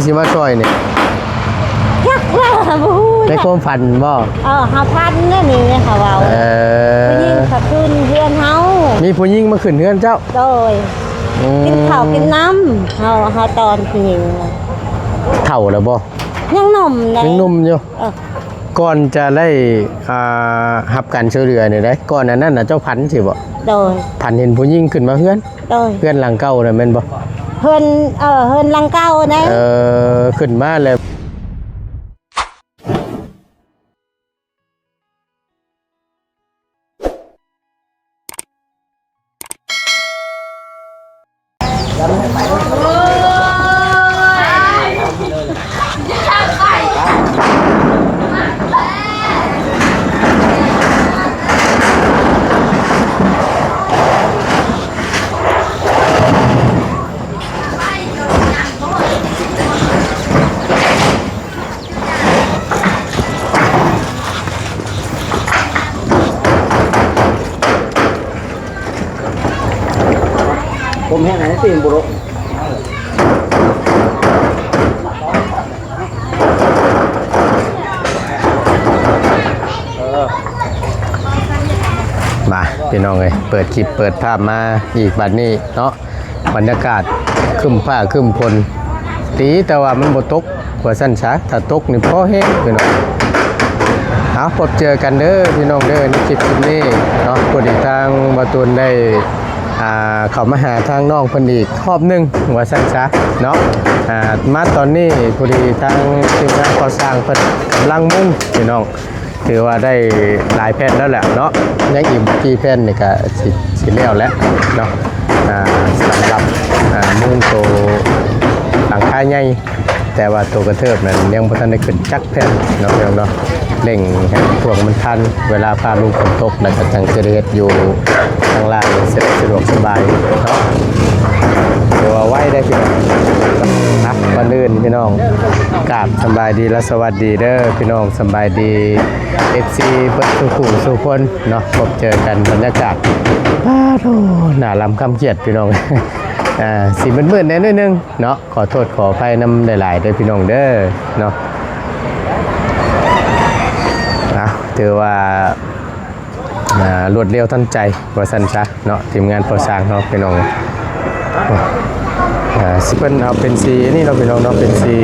ຊິມາຊ່ອຍນີ້? ຈັກວ່າ ບໍ່ຮູ້ ໃນຄວາມຝັນບໍ່? ເອີ ເຮົາຝັນແນວນີ້ເຂົາເວົ້າ. ເອີ ຜູ້ຍິງເຂົາຂຶ້ນເຮືອນເຮົາ. ມີຜູ້ຍິງມາຂຶ້ນເຮືອນເຈົ້າ? ໂດຍ. ອືມ ກິນເຂົ້າກິນນ້ຳ ເຮົາ ເຮົາຕອນຜູ້ຍິງ. ເຖົ້າແລ້ວບໍ່? ຍັງໜຸ່ມເດ້. ຍັງໜຸ່ມຢູ່. ເອີ ກ່ອນຈະໄດ້ ອ່າ ຮັບການຊ່ວຍເຫຼືອນີ້ໄດ໋ ກ່ອນອັນນັ້ນນະ ເຈົ້າຝັນຊີ້ບໍ່? ໂດຍ. ຝັນເຫັນຜູ້ຍິງຂຶ້ນມາເຮືອນ? ໂດຍ. ເຮືອນຫຼັງເກົ່ານະແມ່ນບໍ່? ເຮືອນ ເອີ ເຮືອນຫຼັງເກົ່າເດ້. ເອີ ຂຶ້ນມາແລ້ວ. ຜົມແຫ້ງອັນນີ້ຕີນບຸໂລະ. ມາ ພີ່ນ້ອງເອີຍ ເປີດຄລິບເປີດພາບມາອີກບັດນີ້ເນາະ. ບັນຍາກາດຄຶ້ມຟ້າຄຶ້ມຝົນ ດີແຕ່ວ່າມັນບໍ່ຕົກວ່າຊັ້ນຊະ, ຖ້າຕົກນີ້ພໍແຮງພີ່ນ້ອງ. ເອົາ ພົບເຈີກັນເດີພີ່ນ້ອງເດີ ໃນຄລິບຄລິບນີ້ເນາະ. ພໍດີທາງບ່າວຕູນໄດ້ ອ່າ ເຂົ້າມາຫາທາງນ້ອງເພິ່ນອີກຮອບໜຶ່ງວ່າຊັ້ນຊະເນາະ. ອ່າ ມາຕອນນີ້ພໍດີທາງທີມງານກໍ່ສ້າງເພິ່ນກຳລັງມຸງພີ່ນ້ອງ. ຖືວ່າໄດ້ຫຼາຍແຜ່ນແລ້ວແຫຼະເນາະ, ຍັງອີກບໍ່ກີ່ແຜ່ນນີ້ກະຊິ ຊິແລ້ວແລ້ວເນາະ. ອ່າ ສຳລັບ ອ່າ ມຸງໂຕຫຼັງຄາໃຫຍ່ ແຕ່ວ່າໂຕກະເທີບນັ້ນຍັງບໍ່ທັນໄດ້ຂຶ້ນຈັກແຜ່ນເນາະ ພີ່ນ້ອງເນາະ. ເລັ່ງໃຫ້ພວກມັນທັນ ເວລາຟ້າລົງຝົນຕົກ ແລ້ວກະຈັ່ງຈະໄດ້ເຮັດຢູ່ທາງລ່າງ ສະ ສະດວກສະບາຍເນາະ. ຖືວ່າໄວໄດ໋ພີ່ນ້ອງ. ນະ ກ່ອນອື່ນພີ່ນ້ອງ ກາບສຳບາຍດີ ແລະ ສະຫວັດດີເດີພີ່ນ້ອງ. ສຳບາຍດີ ເອັຟຊີ ເບິດສູ່ຜູ້ສູ່ຄົນເນາະ. ພົບເຈີກັນບັນຍາກາດ ປາໂທ ໜ້າລຳຄຳຂຽດພີ່ນ້ອງ. ອ່າ ຊິມືດໆແດ່ໜ້ອຍໜຶ່ງເນາະ, ຂໍໂທດຂໍອະໄພນຳຫຼາຍໆເດີພີ່ນ້ອງເດີເນາະ. ອ່າ ຖືວ່າ ອ່າ ລວດເລັວທັນໃຈວ່າຊັ້ນຊະເນາະ ທີມງານກໍ່ສ້າງເຮົາພີ່ນ້ອງ. ອ່າ ຊິເພິ່ນເອົາເປັນສີອັນນີ້ເນາະພີ່ນ້ອງເນາະ, ເປັນສີ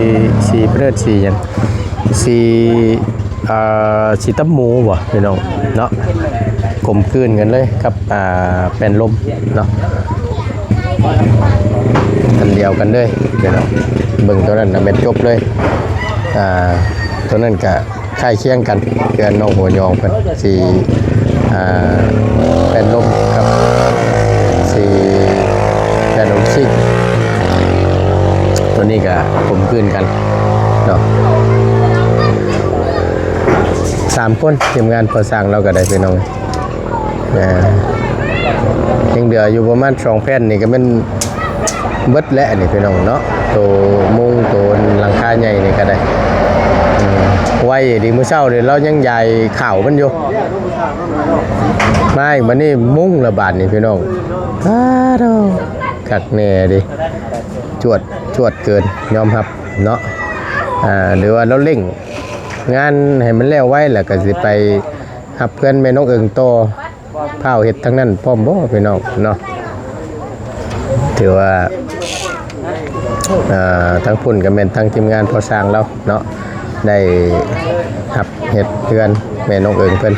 ສີເພິ່ນເອີ້ນສີຫຍັງ ສີ ເອີ ສີຕັບໝູບໍ່ພີ່ນ້ອງເນາະ. ກົມກືນກັນເລີຍກັບ ອ່າ ແປ້ນລົມເນາະ, ອັນດຽວກັນເລີຍພີ່ນ້ອງ. ເບິ່ງຕົວນັ້ນນະແມ່ນຈົບເລີຍ. ອ່າ ຕົວນັ້ນກະ ຄ້າຍຄຽງກັນ ເຮືອນນ້ອງຫົວຍອງເພິ່ນ ສີ ອ່າ ແປ້ນລົມກັບສີແປ້ນລົມຊິງ. ຕົວນີ້ກະກົມກືນກັນເນາະ, ສາມຄົນ ທີມງານກໍ່ສ້າງລາວກະໄດ້ພີ່ນ້ອງ. ອ່າ ຍັງເຫຼືອຢູ່ປະມານສອງແຜ່ນນີ້ກະແມ່ນ ເບິດແລ້ວນີ້ພີ່ນ້ອງເນາະ, ໂຕມຸງໂຕຫຼັງຄາໃຫຍ່ນີ້ກະໄດ້. ອືມ ໄວດີ, ມື້ເຊົ້ານີ້ລາວຍັງຢາຍຂາວມັນຢູ່, ມາອີກບັດນີ້ມຸງລະບາດນີ້ພີ່ນ້ອງ. ອ້າໂທ້ ຄັກແນ່ເດ ຈວດ ຈວດເກີນ ຍອມຮັບເນາະ. ອ່າ ຫຼືວ່າລາວເລັ່ງງານໃຫ້ມັນແລ້ວໄວ ແລ້ວກະຊິໄປຮັບເຮືອນແມ່ນ້ອງເອີງຕໍ່. ພ້າວເຮັດທາງນັ້ນພ້ອມບໍ່ພີ່ນ້ອງເນາະ? ຖືວ່າ ເອີ ທາງພຸ້ນກະແມ່ນທາງທີມງານກໍ່ສ້າງລາວເນາະ ໄດ້ຮັບເຮັດເຮືອນແມ່ນ້ອງເອີງເພິ່ນ.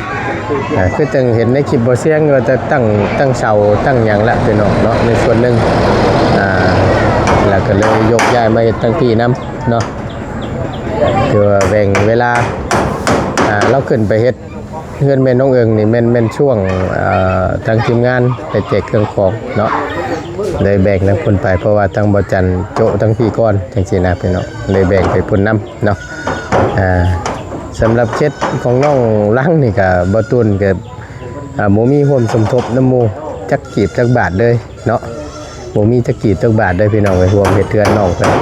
ອ່າ ຄືຈັ່ງເຫັນໃນຄລິບບໍ່ຊຽງວ່າຈະຕັ້ງ ຕັ້ງເສົາຕັ້ງຫຍັງລະພີ່ນ້ອງເນາະ ໃນສ່ວນໜຶ່ງ. ອ່າ ແລ້ວກະເລີຍຍົກຍ້າຍມາເຮັດທາງພີ້ນຳເນາະ, ຄືວ່າແບ່ງເວລາ ອ່າ ລາວຂຶ້ນໄປເຮັດ ເຮືອນແມ່ນ້ອງເອີງນີ້ແມ່ນ ແມ່ນຊ່ວງ ເອີ ທາງທີມງານໄປແຈກເຄື່ອງຂອງເນາະ, ເລີຍແບ່ງທາງພຸ້ນໄປ ເພາະວ່າທາງບໍ່ຈັນໂຈະທາງພີ້ກ່ອນ ຈັ່ງຊີ້ນະພີ່ນ້ອງ, ເລີຍແບ່ງໄປພຸ້ນນຳເນາະ. ອ່າ ສຳລັບເຂດຂອງນ້ອງລັງນີ້ກະ ບ່າວຕູນກະ ອ່າ ບໍ່ມີຮ່ວມສົມທົບນຳໝູ່ຈັກກີບຈັກບາດເລີຍເນາະ. ບໍ່ມີຈັກກີບຈັກບາດເດີພີ່ນ້ອງເອີຍ, ຮ່ວມເຮັດເຮືອນນ້ອງເພິ່ນ.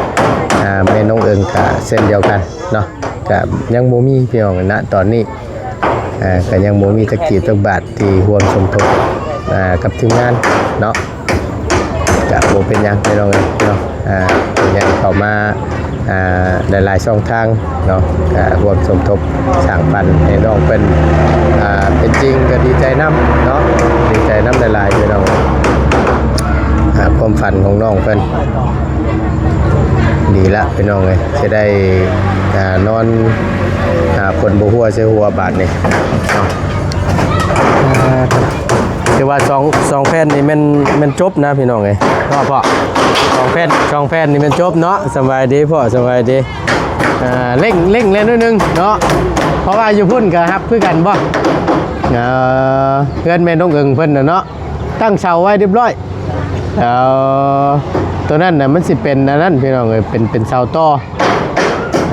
ອ່າ ແມ່ນ້ອງເອີງກະເຊັ່ນດຽວກັນເນາະ, ກະຍັງບໍ່ມີພີ່ນ້ອງ ນະຕອນນີ້ ອ່າ ກະຍັງບໍ່ມີຈັກກີບຈັກບາດທີ່ຮ່ວມສົມທົບ ອ່າ ກັບທີມງານເນາະ. ກະບໍ່ເປັນຫຍັງພີ່ນ້ອງເອີຍເນາະ, ອ່າ ຍັງເຂົ້າມາ ອ່າ ຫຼາຍໆຊ່ອງທາງເນາະ ກະຮ່ວມສົມທົບສ້າງຝັນໃຫ້ນ້ອງເພິ່ນ ອ່າ ເປັນຈິງ ກະດີໃຈນຳເນາະ ດີໃຈນຳຫຼາຍໆ ພີ່ນ້ອງ ອ່າ ຄວາມຝັນຂອງນ້ອງເພິ່ນ ດີລະພີ່ນ້ອງເອີຍ ຊິໄດ້ ອ່າ ນອນ ອ່າ ຝົນບໍ່ຫົວໃສ່ຫົວບາດນີ້ເນາະ. ອ່າ ຖືວ່າສອງ ສອງແຜ່ນນີ້ແມ່ນ ແມ່ນຈົບນະພີ່ນ້ອງເອີຍເນາະພໍ່ ສອງແຜ່ນ ສອງແຜ່ນນີ້ແມ່ນຈົບເນາະ. ສະບາຍດີພໍ່ ສະບາຍດີ. ອ່າ ເລັ່ງ ເລັ່ງແລ້ວໜ້ອຍໜຶ່ງເນາະ ເພາະວ່າຢູ່ພຸ້ນກະຮັບຄືກັນບໍ່? ເອີ ເຮືອນແມ່ນ້ອງເອີງເພິ່ນນະເນາະ ຕັ້ງເສົາໄວ້ຮຽບຮ້ອຍ. ແລ້ວໂຕນັ້ນນະ ມັນຊິເປັນອັນນັ້ນພີ່ນ້ອງເອີຍ ເປັນ ເປັນເສົາຕໍ່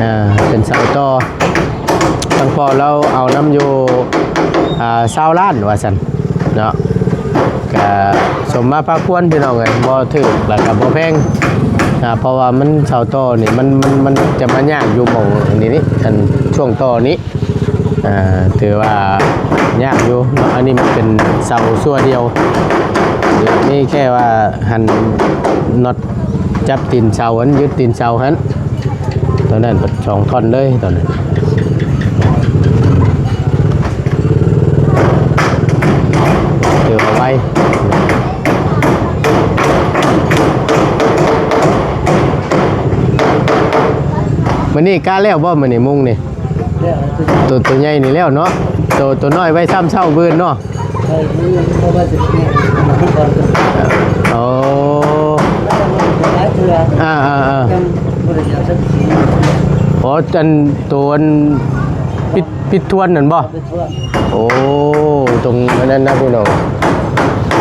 ອ່າ ເປັນເສົາຕໍ່. ທາງພໍ່ລາວເອົານຳຢູ່ ອ່າ ຊາວລ້ານວ່າຊັ້ນເນາະ ກະສົມມາພາຄວນພີ່ນ້ອງເອີຍ ບໍ່ຖືກ ແລ້ວກະບໍ່ແພງ ອ່າ ເພາະວ່າມັນເສົາຕໍ່ນີ້ ມັນ ມັນ ມັນຈະມາຍາກຢູ່ໝ່ອງນີ້ນີ້ ອັນຊ່ວງຕໍ່ນີ້ ອ່າ ຖືວ່າຍາກຢູ່ເນາະ. ອັນນີ້ມັນເປັນເສົາຊົ່ວດຽວ ມີແຄ່ວ່າຫັ້ນ ນັອດຈັບຕີນເສົາຫັ້ນ ຍຶດຕີນເສົາຫັ້ນ ຕອນນັ້ນເບິດສອງທ່ອນເລີຍຕອນນັ້ນ ຖືວ່າໄວ. ມື້ນີ້ກະແລ້ວບໍ່ ມື້ນີ້ມຸງນີ້? ໂຕ ໂຕໃຫຍ່ນີ້ແລ້ວເນາະ ໂຕ ໂຕນ້ອຍໄວ້ຊ້ຳເຊົ້າມື້ອື່ນເນາະ. ໂອ້ ອ່າໆໆ ອໍ ອັນໂຕອັນປິດ ປິດທວນນັ້ນບໍ່? ໂອ້ ຕົງອັນນັ້ນນະພີ່ນ້ອງ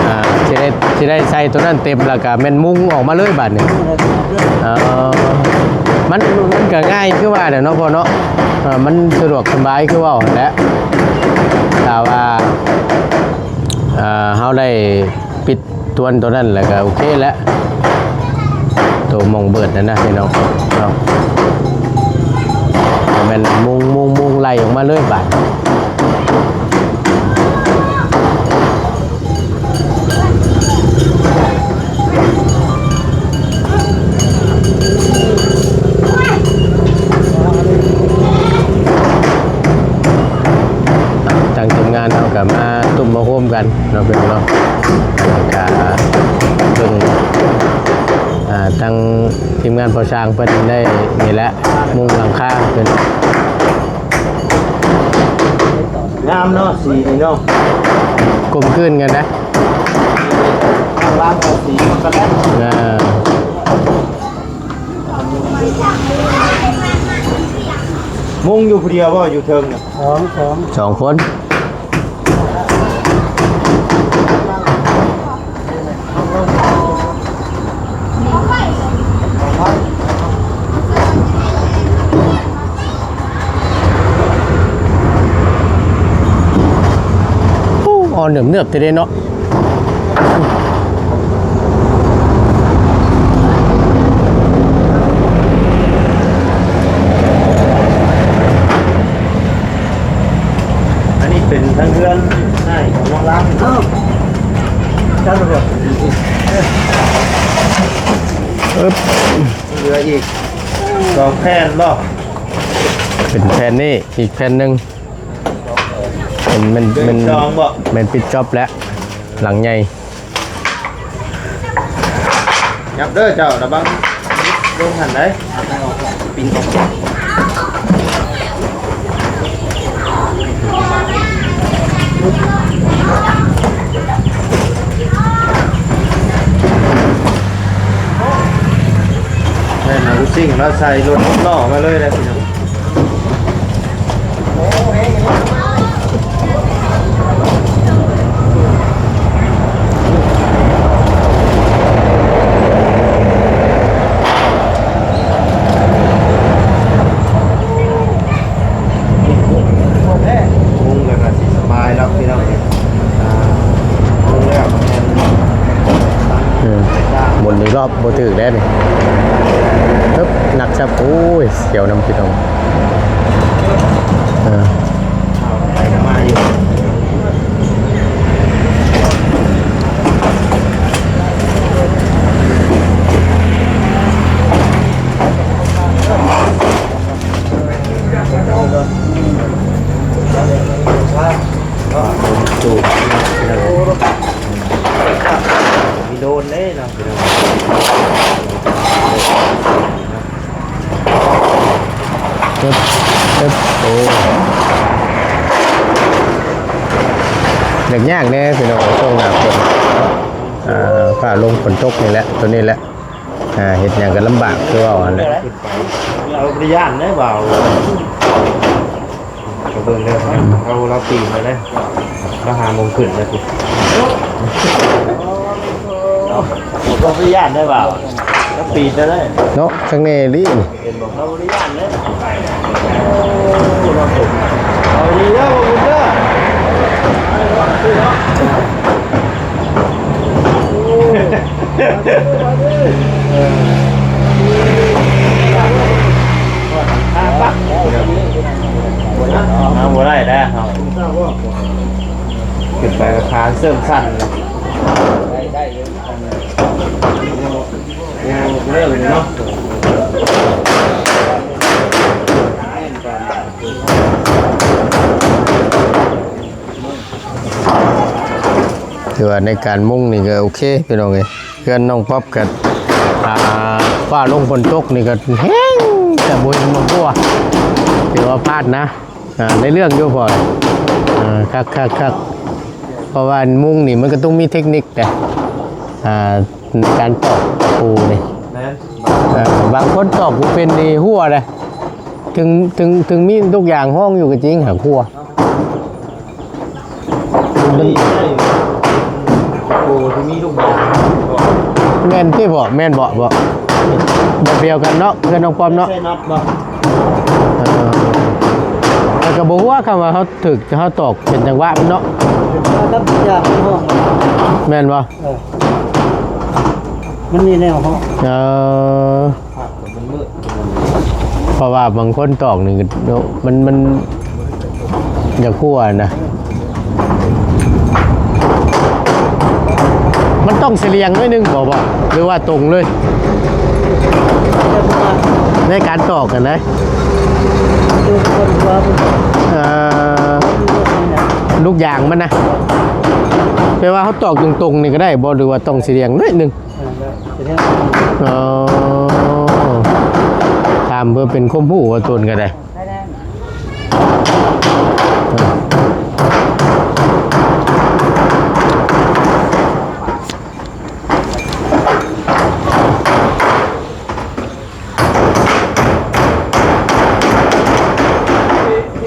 ອ່າ ຊິໄດ້ ຊິໄດ້ໃສ່ໂຕນັ້ນເຕັມ ແລ້ວກະແມ່ນມຸງອອກມາເລີຍບາດນີ້. ເອີ ມັນ ມັນກະງ່າຍຄືວ່າແຫຼະເນາະພໍ່ເນາະ ເອີ ມັນສະດວກສະບາຍຄືເວົ້າຫັ້ນແຫຼະ ຖ້າວ່າ ອ່າ ເຮົາໄດ້ປິດທວນໂຕນັ້ນແລ້ວກະໂອເຄແຫຼະ ໂຕໝ່ອງເບີດນັ້ນນະພີ່ນ້ອງເນາະ ແມ່ນມຸງ ມຸງ ມຸງໄລ່ອອກມາເລີຍບາດ. ທາງທີມງານເຮົາກະມາຕຸ້ມມາໂຮມກັນເນາະ ພີ່ນ້ອງເນາະ ກະເບິ່ງ ອ່າ ທາງທີມງານພໍ່ຊ່າງເພິ່ນໄດ້ນີ້ແຫຼະ ມຸງຫຼັງຄາເພິ່ນ. ງາມເນາະ ສີນີ້ເນາະ ກົມກືນກັນນະ ຂ້າງລ່າງກະສີມັນກະແລ້ວ ອ່າ ມຸງຢູ່ຜູ້ດຽວບໍ່ ຢູ່ເທິງນະ? ສອງ ສອງ ສອງຄົນ. ໂອ້ ອ່ອນເໜືອບໆ ແທ້ເດເນາະ. ອັນນີ້ເປັນທາງເຮືອນໃນຂອງນ້ອງລາວ. ອ້າວ ເຈົ້າຕຳຫຼວດ ອຶບ ເຫຼືອອີກສອງແຜ່ນບໍ່? ເປັນແຜ່ນນີ້ ອີກແຜ່ນໜຶ່ງ ແມ່ນ ແມ່ນ ແມ່ນ ແມ່ນປິດຈອບແລ້ວ ຫຼັງໃຫຍ່. ຫຍັບເດີເຈົ້າ ລະວັງລົງຫັ້ນໃດ໋ ປີນອອກ. ແມ່ນເອົາລູກຊິ້ງມາໃສ່ລົດຫົກລໍ້ມາເລີຍແຫຼະພີ່ນ້ອງ. ມຸງແລ້ວກະຊິສະບາຍແລ້ວພີ່ນ້ອງເອີຍ ອ່າ ມຸງແລ້ວແມ່ນ ເອີ ໝູນອີກລອບບໍ່ຖືກແລ້ວນີ້ ຮຶບ ໜັກຊະ ໂອ້ຍ ສຽວນຳພີ່ນ້ອງ ເອີ ມາຢູ່. ໂອ້ ຍາກໆແດ່ພີ່ນ້ອງ ຊ່ວງໜ້າຝົນ ອ່າ ຟ້າລົງຝົນຕົກນີ້ແຫຼະ ໂຕນີ້ແຫຼະ ອ່າ ເຮັດຫຍັງກໍລຳບາກຄືເວົ້າຫັ້ນແຫຼະ. ເຮົາບໍ່ໄດ້ຢ້ານເດ້ບ່າວ ກໍເບິ່ງເດີ ເຮົາ ເຮົາປີນມາເດ້ ເຮົາຫາໂມງຂຶ້ນແລ້ວຕິ ເຮົາບໍ່ໄດ້ຢ້ານເດ້ບ່າວ ເຮົາປີນມາເດ້ເນາະ ຂ້າງໃນລີ້ ເຫັນບໍ່ ເຮົາບໍ່ໄດ້ຢ້ານເດ້ ເອົາດີເດີ ບໍ່ບຸນເດີ. ເອົາບໍ່ໄດ້ແລ້ວ ຂຶ້ນໄປກໍຂາເສີ້ງສັ່ນ. ຖືວ່າໃນການມຸງນີ້ກໍໂອເຄພີ່ນ້ອງເອີຍ ເຮືອນນ້ອງປັອບກໍ ອ່າ ຟ້າລົງຝົນຕົກນີ້ກໍແຮງ ແຕ່ບໍ່ເຫັນໝາກບົວ ຖືວ່າຜ່ານນະ. ອ່າ ໃນເລື່ອງຢູ່ພໍ ອ່າ ຄັກໆໆ ເພາະວ່າມຸງນີ້ມັນກໍຕ້ອງມີເຕັກນິກເດ້ ອ່າ ໃນການຕອກຕະປູນີ້ ແມ່ນ ອ່າ ບາງຄົນຕອກບໍ່ເປັນນີ້ຮົ່ວເດ້ ເຖິງ ເຖິງ ເຖິງມີລູກຢາງຫ້ອງຢູ່ກໍຈິງ ຫາກຮົ່ວ ມັນ ໂອ້ ທີ່ມີລູກຢາງ ແມ່ນຕິບໍ? ແມ່ນບໍ? ບໍ່ ແບບດຽວກັນເນາະ ເພື່ອນນ້ອງປ້ອມເນາະ ໃສ່ນັອດບໍ? ເອີ ແຕ່ກໍບໍ່ຮູ້ວ່າ ຄຳວ່າເຮົາຖືກ ເຮົາຕອກເປັນຈັງຫວະມັນເນາະ ແມ່ນບໍ່? ເອີ ມັນມີແນວເຮົາ ເອີ ເພາະວ່າບາງຄົນຕອກນີ້ ມັນ ມັນຢາກຮົ່ວນະ ມັນຕ້ອງສະຫຼຽງໜ້ອຍໜຶ່ງບໍ? ບໍ່ ຫຼືວ່າຕົງເລີຍ ໃນການຕອກຫັ້ນນະ ເອີ ລູກຢາງມັນນະ ແປວ່າເຮົາຕອກຕົງໆນີ້ກໍໄດ້ບໍ່ ຫຼືວ່າຕ້ອງສະຫຼຽງໜ້ອຍໜຶ່ງ? ອໍ ຖາມເພື່ອເປັນຄວາມຮູ້ວ່າຕົນກໍໄດ້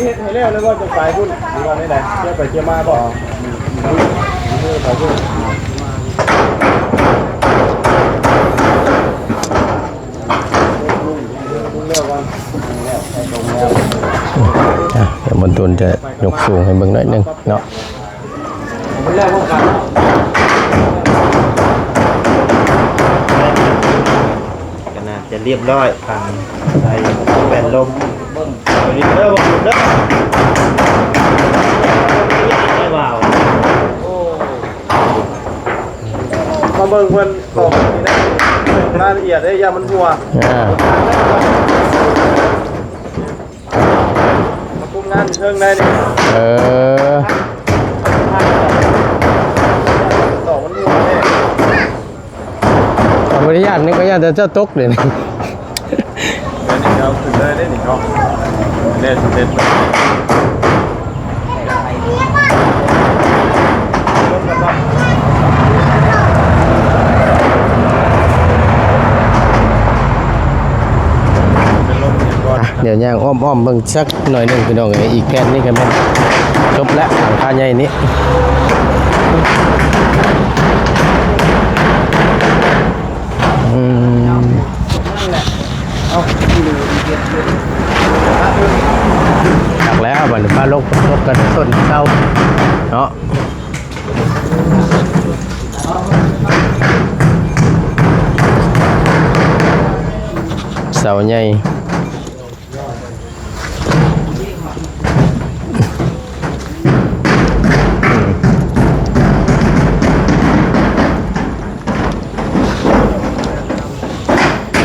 ເຮັດໃຫ້ແລ້ວແລ້ວບໍ່ ຈະໄປພຸ້ນ ຫຼືວ່າແນວໃດ? ເຈົ້າໄປເຈົ້າມາບໍ່? ເອີ ໄປພຸ້ນ ອ່ະ ດຽວມັນຕຸນຈະຍົກສູງໃຫ້ເບິ່ງໜ້ອຍໜຶ່ງເນາະ ກໍໜ້າຈະລຽບຮ້ອຍ ຝັງໃສ່ແປ້ນລົມ ເບິ່ງເດີ ເບິ່ງເດີ ໄດ້ບ່າວ ໂອ້ ມາເບິ່ງເພິ່ນ ຕອກນີ້ນະ ລາຍລະອຽດເດ້ ຢ້ານມັນຮົ່ວ ອ່າ ມາຄຸມງານຢູ່ເທິງໄດ້ນີ້ ເອີ ຕອກມັນຮົ່ວເດ້ ຂໍອະນຸຍາດນີ້ ຂໍອະນຸຍາດ ແຕ່ເຈົ້າຕົກເດ້ນີ້ ແລ້ວນີ້ເອົາຂຶ້ນເລີຍເດ້ນີ້ເນາະ ແລ້ວສຳເລັດ ດຽວຍ່າງອ້ອມໆເບິ່ງ ໜ້ອຍໜຶ່ງພີ່ນ້ອງເອີຍ ອີກແຜ່ນນີ້ກໍແມ່ນຈົບແລ້ວ ຫຼັງຄາໃຫຍ່ນີ້ ອືມ ຄັກແລ້ວ ບັດນີ້ຟ້າລົງ ຝົນຕົກກັນຊົນເຊົາເນາະ ເສົາໃຫຍ່.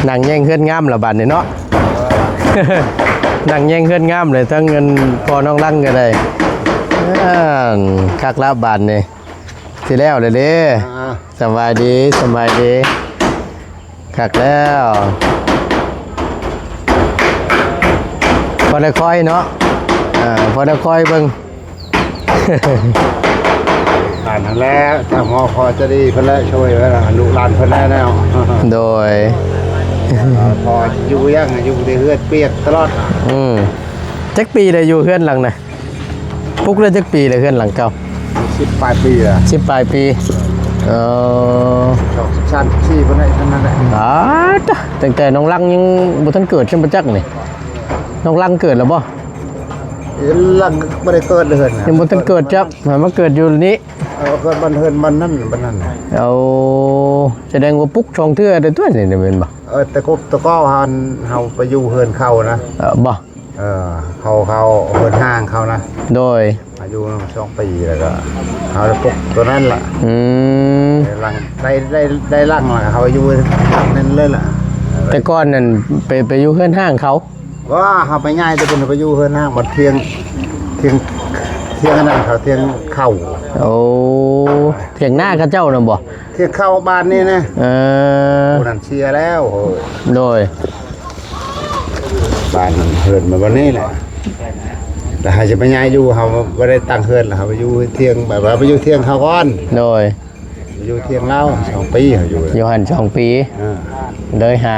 ນັ່ງແຍງເຮືອນງາມລະບາດນີ້ເນາະ ນັ່ງແຍງເຮືອນງາມເລີຍ ທັງເງິນພໍ່ນ້ອງລັງກໍໄດ້ ເອີ ຄັກລະບາດນີ້ ຊິແລ້ວແລ້ວເດ້ ອ່າ ສະບາຍດີ ສະບາຍດີ. ຄັກແລ້ວ ພໍໄດ້ຄອຍເນາະ ອ່າ ພໍໄດ້ຄອຍເບິ່ງ ອ່າ ນັ້ນແຫຼະ ທາງໝໍພໍຈະດີເພິ່ນແຫຼະ ຊ່ວຍໄວ້ລະ ລູກຫຼານເພິ່ນແຫຼະແນວ ໂດຍ ພໍຢູ່ຫຍັງ ຢູ່ແຕ່ເຮືອນປຽກຕະຫຼອດ ອືມ ຈັກປີແລ້ວຢູ່ເຮືອນຫຼັງນະ? ປຸກໄດ້ຈັກປີແລ້ວເຮືອນຫຼັງເກົ່າ? ສິບປາຍປີແລ້ວ ສິບປາຍປີ ເອີ ສອງສິບສາມສິບສີ່ພຸ້ນແຫຼະ ເທົ່ານັ້ນແຫຼະ ອາ ຕະ ຕັ້ງແຕ່ນ້ອງລັງຍັງບໍ່ທັນເກີດຊ້ຳບໍ່ຈັກນີ້ ນ້ອງລັງເກີດແລ້ວບໍ່? ລັງບໍ່ໄດ້ເກີດເລີຍນະ ຍັງບໍ່ທັນເກີດຈັກ ມາເກີດຢູ່ນີ້ ເອີ ເກີດບ້ານເຮືອນບ້ານນັ້ນບ້ານນັ້ນ ເອົາ ສະແດງວ່າປຸກສອງເທື່ອເດ້ຕົວນີ້ແມ່ນບໍ່? ເອີ ແຕ່ກົບແຕ່ເກົ່າຫັ້ນເຮົາໄປຢູ່ເຮືອນເຂົານະ ເອີ ບໍ່? ເອີ ເຂົາ ເຂົາເຮືອນຮ້າງເຂົານະ ໂດຍ ອາຍຸສອງປີ ແລ້ວກໍເຮົາໄດ້ປຸກຕົວນັ້ນລະ ອືມ ໄດ້ຫຼັງ ໄດ້ ໄດ້ ໄດ້ຫຼັງລະ ເຮົາຢູ່ຫຼັງນັ້ນເລີຍລະ ແຕ່ກ່ອນນັ້ນໄປ ໄປຢູ່ເຮືອນຮ້າງເຂົາ ບໍ່ ເຮົາໄປຍ້າຍແຕ່ພຸ້ນ ໄປຢູ່ເຮືອນຮ້າງ ບັດຖຽງ ຖຽງ ຖຽງອັນນັ້ນເຂົາ ຖຽງເຂົາ ໂອ້ ຖຽງນາເຂົາເຈົ້ານັ້ນບໍ່? ຖຽງເຂົາບ້ານນີ້ນະ ເອີ ຜູ້ນັ້ນເສຍແລ້ວ ໂດຍ ບ້ານເຮືອນມັນບ່ອນນີ້ແຫຼະ ແລ້ວເຮົາຈະໄປຍ້າຍຢູ່ ເຮົາບໍ່ໄດ້ຕັ້ງເຮືອນ ແລ້ວເຮົາໄປຢູ່ຖຽງ ແບບວ່າໄປຢູ່ຖຽງເຂົາກ່ອນ ໂດຍ ຢູ່ຖຽງລາວສອງປີ ເຮົາຢູ່ ຢູ່ຫັ້ນສອງປີ ເອີ ເລີຍຫາ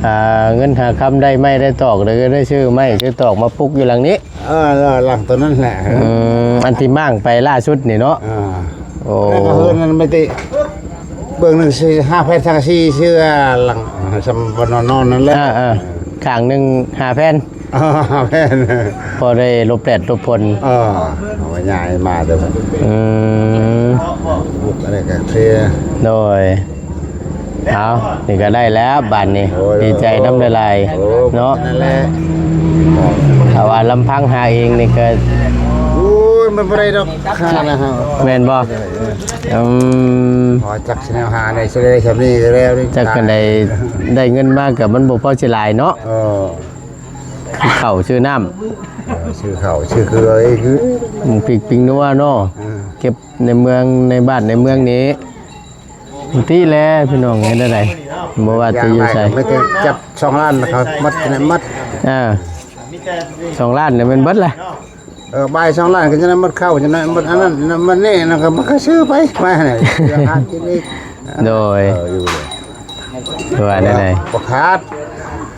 ຫາເງິນຫາຄຳ ໄດ້ໄມ້ໄດ້ຕອກ ເລີຍໄດ້ຊື້ໄມ້ຊື້ຕອກມາປຸກຢູ່ຫຼັງນີ້ ເອີ ຫຼັງຕົວນັ້ນແຫຼະ ອືມ ອັນທີ່ມ້າງໄປລ່າສຸດນີ້ເນາະ ເອີ ໂອ້ ແລ້ວກໍເຮືອນນັ້ນໄປຕິ ເບື້ອງໜຶ່ງສີ່ ຫ້າແຜ່ນ ສັງກະສີ ເຊື່ອຫຼັງ ສ່ຳບ່ອນນອນນັ້ນແຫຼະ ເອີໆ ຂ້າງໜຶ່ງຫ້າແຜ່ນ ຫ້າແຜ່ນ ພໍໄດ້ຫຼົບແດດຫຼົບຝົນ ເອີ ເອົາໄວ້ຍ້າຍມາເດີ ອືມ ບຸກອັນນີ້ກໍເພ ໂດຍ ເອົາ ນີ້ກໍໄດ້ແລ້ວບາດນີ້ ໂອ້ຍ ດີໃຈນຳຫຼາຍໆ ໂອ້ຍ ເນາະ ນັ້ນແຫຼະ ຖ້າວ່າລຳພັງຫາເອງນີ້ກໍ ໂອ້ຍ ມັນບໍ່ໄດ້ດອກ ຄ່ານະ ແມ່ນບໍ່? ອືມ ພໍຈັກຊິແນວຫາໄດ້ ຊິໄດ້ຊ່ຳນີ້ກໍແລ້ວນີ້ ຈັກກັນໄດ້ ໄດ້ເງິນມາກໍມັນບໍ່ພໍຊິຫຼາຍເນາະ ເອີ ຊື້ເຂົ້າຊື້ນ້ຳ ເອີ ຊື້ເຂົ້າຊື້ເກືອອີກ ໝູກພິກປິງນົວເນາະ ເອີ ເກັບໃນເມືອງ ໃນບ້ານໃນເມືອງນີ້ ຕິແລະພີ່ນ້ອງ ເຮັດແນວໃດ ບໍ່ວ່າແຕ່ຢູ່ໃສ ມີແຕ່ຈັບສອງລ້ານແລ້ວກໍໝົດ ໝົດ ອ່າ ສອງລ້ານນີ້ແມ່ນເບິດແຫຼະ ເອີ ບາຍສອງລ້ານກໍຈະໄດ້ໝົດເຂົ້າ ຈະໄດ້ໝົດອັນນັ້ນ ໝົດນີ້ ແລ້ວກໍມັນກໍຊື້ໄປ ມານີ້ ຫາກິນອີກ ໂດຍ ເອີ ຢູ່ ຄືວ່າແນວໃດ ບໍ່ຂາດ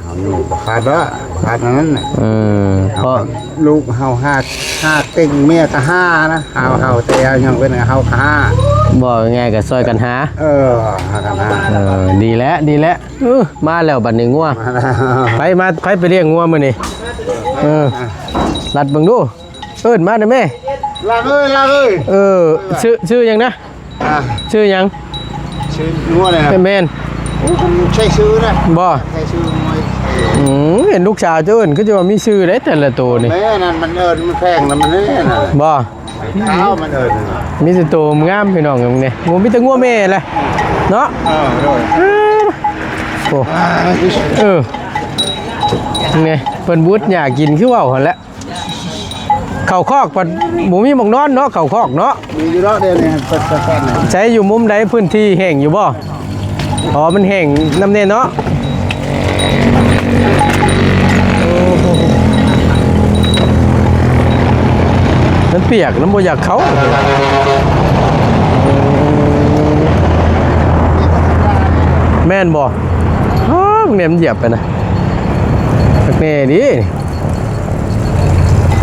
ເຮົານີ້ບໍ່ຂາດດອກ ບໍ່ຂາດອັນນັ້ນນະ ອືມ ເພາະລູກເຮົາຫາ ຫາເກັ່ງ ເມຍກໍຫານະ ຫາເຮົາ ແຕ່ເຮົາຍັງເປັນ ເຮົາກໍຫາ ເວົ້າງ່າຍໆກໍຊ່ອຍກັນຫາ ເອີ ຫາກັນຫາ ເອີ ດີແລ້ວ ດີແລ້ວ ເອີ ມາແລ້ວບັດນີ້ງົວ ມາແລ້ວ ໃຜມາ ໃຜໄປລ້ຽງງົວມື້ນີ້ ເອີ ລັດເບິ່ງດູ ເອີ້ນມາແດ່ແມ່ ລາເອີຍ ລາເອີຍ ເອີ ຊື່ ຊື່ຫຍັງນະ? ອ່າ ຊື່ຫຍັງ? ຊື່ງົວແຫຼະ ແມ່ນ ໂອ້ ມັນໃຊ້ຊື່ນະ ບໍ່ ໃຊ້ຊື່ງົວ ອືມ ເຫັນລູກສາວເຈົ້າເອີ້ນ ຄືຈະວ່າມີຊື່ເດ້ແຕ່ລະໂຕນີ້ ແມ່ນ ນັ້ນມັນເອີ້ນ ມັນແພງນະ ມັນແນ່ນະ ບໍ່ ຂາວມັນເອີ້ນ ມີແຕ່ໂຕງາມ ພີ່ນ້ອງເອີຍ ນີ້ ໂອ້ ມີແຕ່ງົວແມ່ແຫຼະ ເນາະ ເອີ ໂດຍ ເອີ ໂອ້ ນີ້ ເພິ່ນບຸດຫຍ້າກິນ ຄືເວົ້າຫັ້ນແຫຼະ ເຂົ້າຄອກພັດບໍ່ມີໝ່ອງນອນເນາະ ເຂົ້າຄອກເນາະ ມີຢູ່ດອກ ດຽວນີ້ ໃສ ຢູ່ມຸມໃດ ພື້ນທີ່ແຫ້ງຢູ່ບໍ່? ອໍ ມັນແຫ້ງນຳແນ່ເນາະ ໂອ້ ມັນປຽກ ມັນບໍ່ຢາກເຂົ້າ ແມ່ນບໍ່? ອ້າວ ແມ່ນຢຽບໄປນະ ຄັກແນ່ເດ້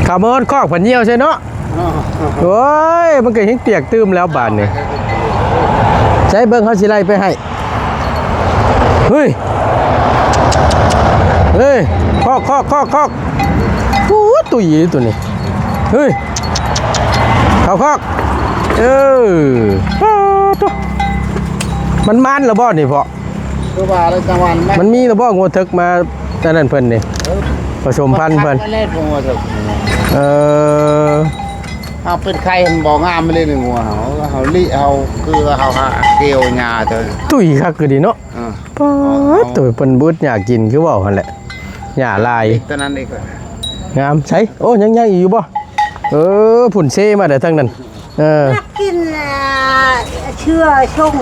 ເຂົ້າມາຮອດຄອກພັດຍ່ຽວໃສ່ເນາະ ໂອ້ຍ ມັນກໍແຮ່ງປຽກຕື່ມແລ້ວບາດນີ້ ໃສເບິ່ງ ເຮົາຊິໄລ່ໄປໃຫ້ ເຮີ້ຍ ເຮີ້ຍ ຄອກ ຄອກ ຄອກ ຄອກ ໂອ້ ຕຸ້ຍເດ້ໂຕນີ້ ເຮີ້ຍ ເຂົ້າຄອກ ເອີ ປາດໂທ້ ມັນມານແລ້ວບໍ່ນີ້ພໍ່? ຄືວ່າແລ້ວ ຈັງຫວະນັ້ນ ມັນມີລະບໍ່ ງົວເຖິກມາອັນນັ້ນເພິ່ນນີ້ ເອີ ປະສົມພັນເພິ່ນ ມັນແລ້ວງົວເຖິກ ເອີ ເຮົາເປັນໄຂ້ ມັນບໍ່ງາມເລີຍ ງົວເຮົາ ເຮົາລີ້ ເຮົາຄືວ່າເຮົາຫາກ່ຽວຫຍ້າເຕີ ຕຸ້ຍຄັກຄືດີເນາະ ເອີ ປາດໂທ້ ເພິ່ນບໍ່ອຶດຫຍ້າກິນ ຄືເວົ້າຫັ້ນແຫຼະ ຫຍ້າຫຼາຍ ຕົວນັ້ນອີກ ງາມ ໃສ ໂອ້ ຍັງ ຍັງອີກຢູ່ບໍ່? ເອີ ພຸ້ນເຊມາແຕ່ທາງນັ້ນ ເອີ ມັນກິນ ອ່າ ເຊື້ອຊົງ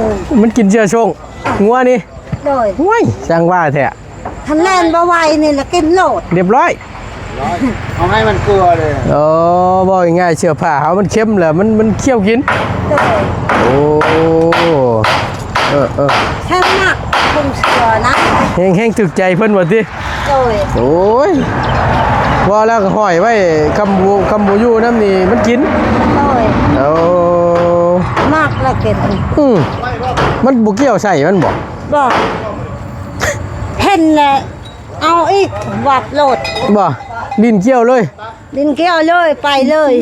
ມັນກິນເຊື້ອຊົງ ງົວນີ້ ໂດຍ ໂອ້ຍ ຊ່າງວ່າແທ້ ຄັນແລ່ນບໍ່ໄຫວນີ້ລະກິນໂລດ ຮຽບຮ້ອຍ ເອົາໃຫ້ມັນເກືອເລີຍ. ເອີ ເວົ້າງ່າຍໆ ເສື້ອຜ້າເຮົາມັນເຄັມແລ້ວ ມັນ ມັນຄ້ຽວກິນ. ໂດຍ. ໂອ້ ເອີໆ ແຮງມັກຄົງເສື້ອນະ ແຮງ ແຮງຖືກໃຈເພິ່ນວ່າຕິ? ໂດຍ. ໂອ້ຍ ວ່າແລ້ວກໍຫ້ອຍໄວ້ ຄຳບໍ່ ຄຳບໍ່ຢູ່ນຳນີ້ມັນກິນ. ໂດຍ. ໂອ້ ມັກລະກິນ. ອື ມັນບໍ່ກ່ຽວໃສ່ມັນບໍ? ບໍ່ ເຫັນແລ້ວ ເອົາອີກ ວັບໂລດ. ບໍ່ ຫຼິ້ນກ່ຽວເລີຍ? ຫຼິ້ນກ່ຽວເລີຍ ໄປເລີຍ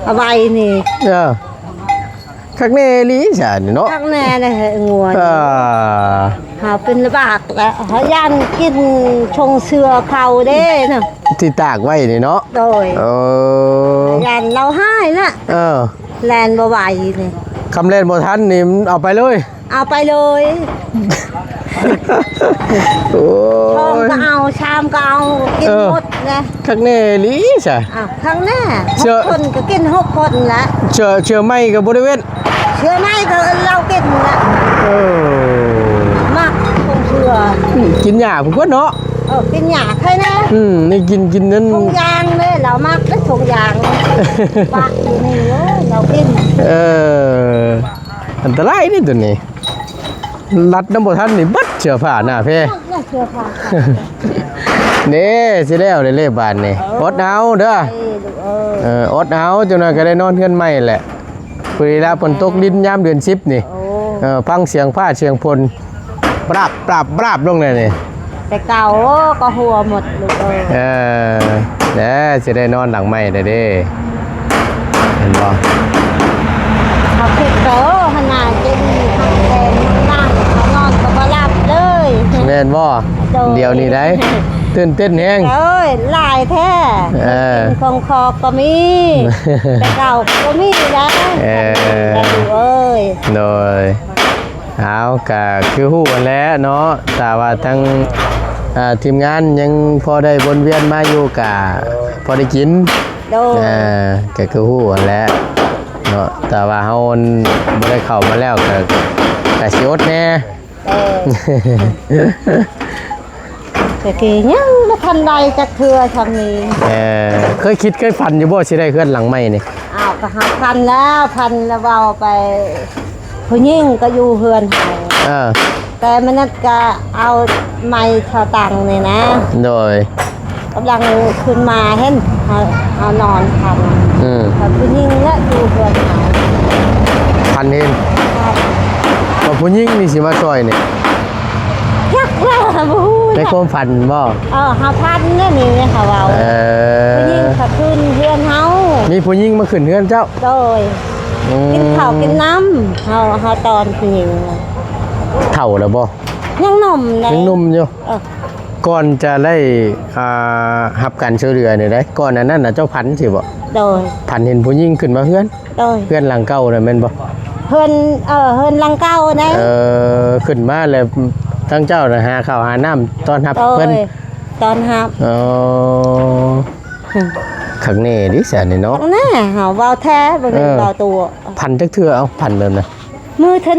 ເອົາໄວ້ນີ້. ເອີ ຄັກແນ່ອີ່ຫຼີຊະນີ້ເນາະ. ຄັກແນ່ເດ້ງົວ. ອ່າ ຫາເປັນລະບາກແລ້ວ ຫາຢ້ານກິນຊົງເສື້ອເຂົາເດ້ນະ ທີ່ຕາກໄວ້ນີ້ເນາະ. ໂດຍ. ເອີ ຢ້ານລາວຮ້າຍນະ. ເອີ ແລ່ນບໍ່ໄຫວນີ້ ຄຳແລ່ນບໍ່ທັນນີ້ ເອົາໄປເລີຍ. ເອົາໄປເລີຍ. ໂອ້ຍ ສອງກໍເອົາ ສາມກໍເອົາ ກິນ ເອີ ໝົດນະ. ຄັກແນ່ອີ່ຫຼີຊະ. ອ່າ ຄັກແນ່ ເສື້ອ ຫົກຄົນກໍກິນຫົກຄົນລະ. ເສື້ອ ເສື້ອໃໝ່ກໍບໍ່ໄດ້ເວັ້ນ. ເສື້ອໃໝ່ກໍລາວກິນລະ. ເອີ ມັກຄົງເສື້ອ. ອື ກິນຫຍ້າພຸ້ນກວ່າເນາະ. ເອີ ກິນຫຍ້າໃຄແນ່. ອື ນີ້ກິນ ກິນນັ້ນ ຖົງຢາງເດ້ ລາວມັກເດ້ຖົງຢາງ. ປະຢູ່ນີ້ ໂອ້ຍ ລາວກິນ. ເອີ ອັນຕະລາຍເດ້ໂຕນີ້ ລັດນຳບໍ່ທັນນີ້ເບິດເສື້ອຜ້າໜ້າແພ. ເສື້ອຜ້າເດ້ ຊິແລ້ວເດ້ເລີບາດນີ້. ເອີ ອົດເອົາເດີ. ເອີ ເອີ ອົດເອົາ ຈັກໜ່ອຍກໍໄດ້ນອນເຮືອນໃໝ່ແຫຼະ. ພໍດີລະຝົນຕົກລິນຍາມເດືອນສິບນີ້. ໂອ້ ເອີ ຟັງສຽງຟ້າສຽງຝົນ ບາບ ບາບ ບາບລົງແລ້ວນີ້. ແຕ່ເກົ່າ ໂອ້ ກໍຫົວໝົດລູກເອີຍ. ເອີ ແລ້ວຊິໄດ້ນອນຫຼັງໃໝ່ແລ້ວເດ້ ເຫັນບໍ່? ເຮົາຄິດແຕ່ ໂອ້ ຂະໜາດເຈັບຄັກແຕ່ນນັ້ນ ເຮົານອນກໍບໍ່ຫຼັບເລີຍ. ແມ່ນບໍ່? ໂດຍ. ດຽວນີ້ໄດ໋ ຕື່ນເຕັ້ນແຮງ. ໂອ້ຍ ຫຼາຍແທ້. ເອີ ຂອງຄອກກໍມີ ແຕ່ເກົ່າກໍມີໄດ໋. ເອີ ເອີຍ ໂດຍ. ເອົາ ກະຄືຮູ້ຫັ້ນແຫຼະເນາະ ຖ້າວ່າທາງ ເອີ ທີມງານຍັງພໍໄດ້ວົນວຽນມາຢູ່ ກະພໍໄດ້ກິນ. ໂດຍ. ເອີ ກະຄືຮູ້ຫັ້ນແຫຼະເນາະ ຖ້າວ່າເຮົາບໍ່ໄດ້ເຂົ້າມາແລ້ວ ກະ ກະຊິອົດແດ່. ເອີ ແຕ່ກີ້ຍັງບໍ່ທັນໄດ້ຈັກເທື່ອຊ່ຳນີ້. ເອີ ເຄີຍຄິດເຄີຍຝັນຢູ່ບໍ່ ຊິໄດ້ເຮືອນຫຼັງໃໝ່ນີ້? ອ້າວ ກໍຫາຝັນແລ້ວ ຝັນແລ້ວເວົ້າໄປ ຜູ້ຍິງກໍຢູ່ເຮືອນເຮົາ. ເອີ ແຕ່ມະນັດກໍເອົາໄມ້ເຊົາຕັງນີ້ນະ. ໂດຍ. ກຳລັງຂຶ້ນມາເຫັນເຮົາ ເຮົານອນຝັນ. ອືມ ແຕ່ຜູ້ຍິງລະຢູ່ເຮືອນເຮົາ. ຝັນເຫັນ ຝັນ ວ່າຜູ້ຍິງນີ້ຊິມາຊ່ອຍນີ້. ຈັກລະ ບໍ່ຮູ້ ໃນຄວາມຝັນບໍ? ເອີ ເຮົາຝັນແນວນີ້ເຂົາເວົ້າ. ເອີ ຜູ້ຍິງເຂົາຂຶ້ນເຮືອນເຮົາ. ມີຜູ້ຍິງມາຂຶ້ນເຮືອນເຈົ້າ? ໂດຍ. ອືມ ກິນເຂົ້າກິນນ້ຳ ເຮົາ ເຮົາຕອນຜູ້ຍິງ. ເຖົ້າແລ້ວບໍ? ຍັງໜຸ່ມເດ້ ຍັງໜຸ່ມຢູ່. ເອີ ກ່ອນຈະໄດ້ ອ່າ ຮັບການຊ່ວຍເຫຼືອນີ້ໄດ໋ ກ່ອນອັນນັ້ນນະ ເຈົ້າຝັນຊີ້ບໍ? ໂດຍ. ຝັນເຫັນຜູ້ຍິງຂຶ້ນມາເຮືອນ? ໂດຍ. ເຮືອນຫຼັງເກົ່ານະແມ່ນບໍ່? ເຮືອນ ເອີ ເຮືອນຫຼັງເກົ່າເດ້. ເອີ ຂຶ້ນມາແລ້ວ ທາງເຈົ້ານະຫາເຂົ້າຫານ້ຳຕ້ອນຮັບເພິ່ນ. ໂດຍ ຕ້ອນຮັບ. ອໍ ຄັກແນ່ເດຊັ້ນນີ້ເນາະ. ຄັກແນ່ ເຮົາເວົ້າແທ້ ບໍ່ແມ່ນເວົ້າຕົວະ. ເອີ ຝັນຈັກເທື່ອ ເອົ້າ ຝັນແບບນັ້ນ? ມື້ເທື່ອ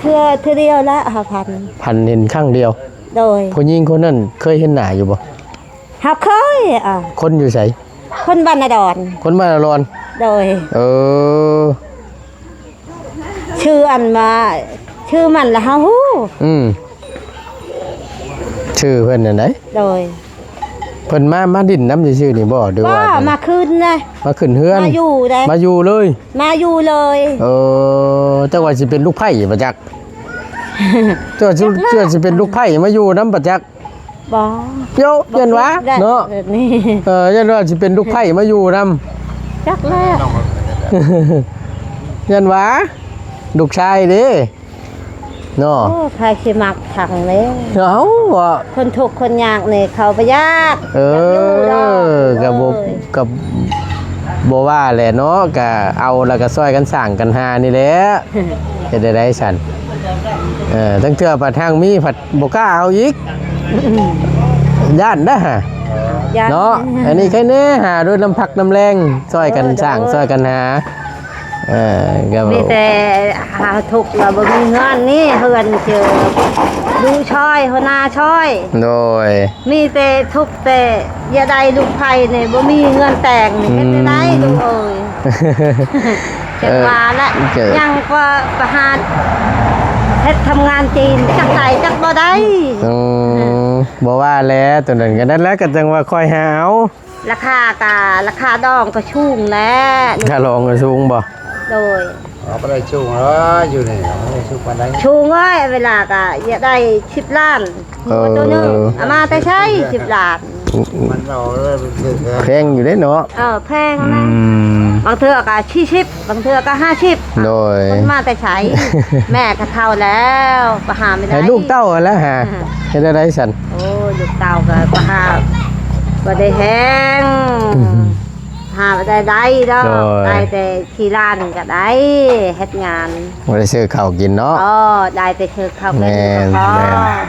ເທື່ອ ເທື່ອດຽວລະເຮົາຝັນ. ຝັນເຫັນຄັ້ງດຽວ. ໂດຍ. ຜູ້ຍິງຄົນນັ້ນເຄີຍເຫັນໜ້າຢູ່ບໍ່? ເຮົາເຄີຍ. ອ່າ ຄົນຢູ່ໃສ? ຄົນບ້ານນາດອນ. ຄົນບ້ານນາດອນ. ໂດຍ. ເອີ ຊື່ອັນວ່າ ຊື່ມັນລະເຮົາຮູ້. ອືມ ຊື່ເພິ່ນນັ້ນໃດ? ໂດຍ. ເພິ່ນມາ ມາຫຼິ້ນນຳຊື່ໆນີ້ບໍ່ ຫຼືວ່າ? ມາຄືນນະ ມາຂຶ້ນເຮືອນ ມາຢູ່ໃດ໋ ມາຢູ່ເລີຍ ມາຢູ່ເລີຍ. ເອີ ຈັກວ່າຊິເປັນລູກໃພ້ບໍ່ຈັກ ເຈົ້າຊິ ເຈົ້າຊິເປັນລູກໃພ້ມາຢູ່ນຳບໍ່ຈັກ. ບໍ່ ໂຍ ຢ້ານວ່າເນາະ ເອີ ຢ້ານວ່າຊິເປັນລູກໃພ້ມາຢູ່ນຳ ຈັກແລ້ວ ຢ້ານວ່າລູກຊາຍເດ້ ເນາະ. ໂອ້ ໃຜຊິມັກທັງເດ້ ເອົ້າ ວ່າຄົນທຸກຄົນຍາກນີ້ເຂົາບໍ່ຢາກ. ເອີ ຢາກຢູ່ດອກ ກໍບໍ່ ເອີຍ ກໍບໍ່ວ່າແຫຼະເນາະ ກໍເອົາແລ້ວກໍຊ່ອຍກັນສ້າງກັນຫານີ້ແຫຼະ ເຮັດໄດ້ໃດຊັ້ນ. ເອີ ທັງເທື່ອພັດທາງມີພັດບໍ່ກ້າເອົາອີກ ຢ້ານເດ້ຫາ ຢ້ານ ເນາະ. ອັນນີ້ໃຄແນ່ຫາດ້ວຍນ້ຳພັກນ້ຳແຮງ ຊ່ອຍກັນສ້າງ ເອີ ໂດຍ ຊ່ອຍກັນຫາ. ເອີ ກໍມີແຕ່ຫາທຸກແລ້ວບໍ່ມີເຮືອນນີ້ ເຮືອນເຈີ ລູກຊ່ອຍ ຫົວໜ້າຊ່ອຍ ໂດຍ ມີແຕ່ທຸກແຕ່ຢ່າໄດ້ລູກໃຜນີ້ ບໍ່ມີເຮືອນແຕ່ງນີ້ ເຮັດແນວໃດ ອືມ ລູກເອີຍ ຈັ່ງວ່າລະ ເອີ ຍັງກວ່າປະຫານເຮັດທຳງານຈີນ ຈັກໄດ້ຈັກບໍ່ໄດ້ ອືມ ບໍ່ວ່າແຫຼະ ຕົວນັ້ນກໍນັ້ນແຫຼະ ກໍຈັ່ງວ່າຄ່ອຍຫາເອົາ ລາຄາກະ ລາຄາດອງກໍສູງແຫຼະ ຄ່າດອງກໍສູງບໍ່? ໂດຍ ເອົາບໍ່ໄດ້ສູງເອີຍ ຢູ່ນີ້ບໍ່ໄດ້ສູງປານໃດ ສູງເອີຍ ເວລາກະຢາກໄດ້ສິບລ້ານ ເອີ ງົວໂຕໜຶ່ງ ເອົາມາແຕ່ໃສສິບລ້ານ ມັນເອົາເລີຍ ມັນຖືກແພງຢູ່ເດ້ເນາະ ເອີ ແພງນະ ອືມ ບາງເທື່ອກະສີ່ສິບ ບາງເທື່ອກໍຫ້າສິບ ໂດຍ ມັນມາແຕ່ໃສ ແມ່ກໍເຖົ້າແລ້ວ ປະຫາໄປໄດ້ ໃຫ້ລູກເຕົ້າຫັ້ນແຫຼະຫາ ເຮັດແນວໃດຊັ້ນ ໂອ້ຍ ລູກເຕົ້າກໍປະຫາບໍ່ໄດ້ແຮງ ອືມ ຫາບໍ່ໄດ້ໄດ້ດອກ ໂດຍ ໄດ້ແຕ່ຂີ້ລ້ານກໍໄດ້ ເຮັດງານ ບໍ່ໄດ້ຊື້ເຂົ້າກິນເນາະ ອໍ ໄດ້ແຕ່ຊື້ເຂົ້າກິນ ແມ່ນ ກໍພໍ ແມ່ນ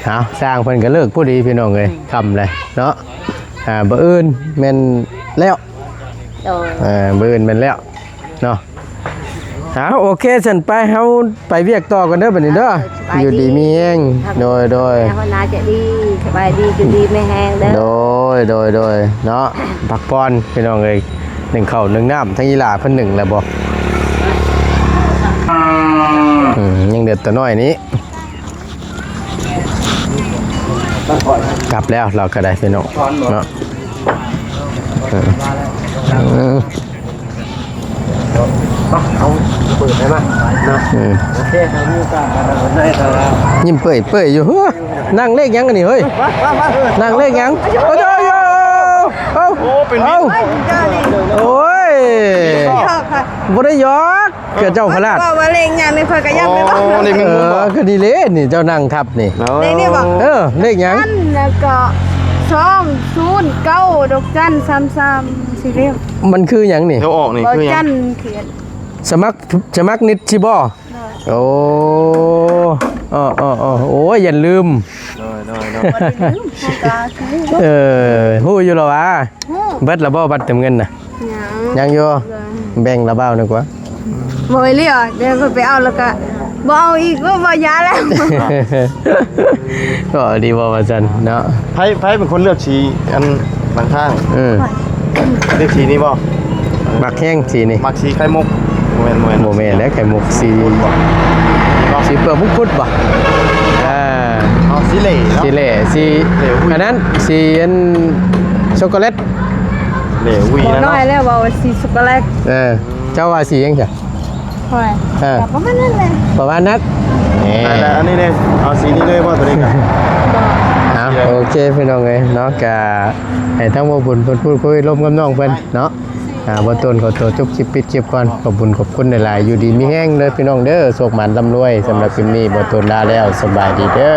ເອົາ ຊ່າງເພິ່ນກໍເລີກພໍດີພີ່ນ້ອງເອີຍ ອືມ ຄ່ຳແລ້ວເນາະ ອ່າ ມື້ອື່ນແມ່ນແລ້ວ ໂດຍ ເອີ ມື້ອື່ນແມ່ນແລ້ວເນາະ ເອົາ ໂອເຄ ຊັ້ນໄປ ເຮົາໄປວຽກຕໍ່ກັນເດີບັດນີ້ເດີ ເອີ ສະບາຍດີ ຢູ່ດີມີແຮງ ໂດຍ ໂດຍ ຫົວໜ້າໃຈດີ ສະບາຍດີ ຢູ່ດີມີແຮງເດີ ໂດຍ ໂດຍ ໂດຍ ເນາະ ພັກຜ່ອນພີ່ນ້ອງເອີຍ ໜຶ້ງເຂົ້າໜຶ້ງນ້ຳ ທັງອີ່ຫຼ້າເພິ່ນໜຶ້ງແລ້ວບໍ່? ອືມ ຍັງເຫຼືອຕົວນ້ອຍນີ້ ກັບແລ້ວລາວກໍໄດ້ພີ່ນ້ອງເນາະ ເອີ ເອີ ເອົາ ເປີດໄດ້ມາເນາະ ເອີ ໂອເຄ ຖ້າມີໂອກາດກໍໄດ້ ໄດ້ແລ້ວ ຍິ້ມເປີຍໆຢູ່ ເຮີ້ຍ ນັ່ງເລກຫຍັງອັນນີ້ເຮີ້ຍ ມາ ມາ ມາ ເອີ ນັ່ງເລກຫຍັງ ໂອ້ຍ ໂອ້ຍ ໂອ້ຍ ໂອ້ຍ ໂອ້ຍ ໂອ້ຍ ໂອ້ຍ ບໍ່ໄດ້ຫຍອກ ເທື່ອເຈົ້າພະລາດ ເວົ້າວ່າເລກຫຍັງນີ້ ຂ້ອຍກໍຍັງບໍ່ຮູ້ ອໍ ເລກແມງມຸມບໍ່ ເອີ ກໍນີ້ເລ ນີ້ເຈົ້ານັ່ງທັບນີ້ ເລກນີ້ບໍ່ ເອີ ເລກຫຍັງ ອັນ ແລ້ວກໍສອງສູນເກົ້າ ດອກຈັນ ສາມສາມ ສີ່ເລກ ມັນຄືຫຍັງນີ້ ແຖວອອກນີ້ຄືຫຍັງ ຈັນຂຽນ ສະໝັກ ສະໝັກນິດຊິບໍ່ ໂດຍ ໂອ້ ເອີ ເອີ ເອີ ໂອ້ຍ ຢ່າລືມ ໂດຍ ໂດຍ ໂດຍ ບໍ່ໄດ້ລືມ ເອີ ຮູ້ຢູ່ແລ້ວຫວາ ເບິດລະບໍ່ບັດເຕີມເງິນນະ? ຍັງ ຍັງຢູ່ ແບ່ງລະບ່າວໜຶ່ງກວ່າ ບໍ່ອີ່ຫຼີ ດຽວຂ້ອຍໄປເອົາລະກະບໍ່ເອົາອີກ ບໍ່ ບໍ່ຢາກແລ້ວ ກໍດີບໍ່ວ່າຊັ້ນເນາະ ໃຜ ໃຜເປັນຄົນເລືອກສີອັນຫຼັງຄາ? ເອີ ເລືອກສີນີ້ບໍ່? ມັກແຮງສີນີ້ ມັກສີໄຂ່ມຸກ ບໍ່ແມ່ນ ບໍ່ແມ່ນ ບໍ່ແມ່ນແຫຼະ ໄຂ່ມຸກສີ ສີເປືອກມຸງຄຸດບໍ່? ອ່າ ເອົາສີເຫຼເນາະ ສີເຫຼ ສີ ເຫຼຫວີ ອັນນັ້ນ ສີອັນຊັອກໂກແລັດ ເຫຼຫວີ ບໍ່ ເນາະ ນ້ອຍແລ້ວ ເວົ້າວ່າສີຊັອກໂກແລັດ ເອີ ເຈົ້າວ່າສີຫຍັງຊະ? ຂ້ອຍ ເອີ ກໍປະມານນັ້ນແຫຼະ ປະມານນັ້ນ ແນ່ ແລ້ວອັນນີ້ເດ້ ເອົາສີນີ້ເລີຍບໍ່ ຕົວນີ້ກໍ ເອົາ ໂອເຄ ພີ່ນ້ອງເອີຍເນາະ ກະໃຫ້ທາງບໍ່ບຸນເພິ່ນພູດຄຸຍລົມກັບນ້ອງເພິ່ນເນາະ ອ່າ ບໍ່ຕົນຂໍຕົວຈົບຄລິບ ປິດຄລິບກ່ອນ ຂອບບຸນຂອບຄຸນຫຼາຍໆ ຢູ່ດີມີແຮງເດີພີ່ນ້ອງເດີ ໂຊກໝານລ່ຳລວຍ ສຳລັບຄລິບນີ້ບໍ່ຕົນລາແລ້ວ ສະບາຍດີເດີ.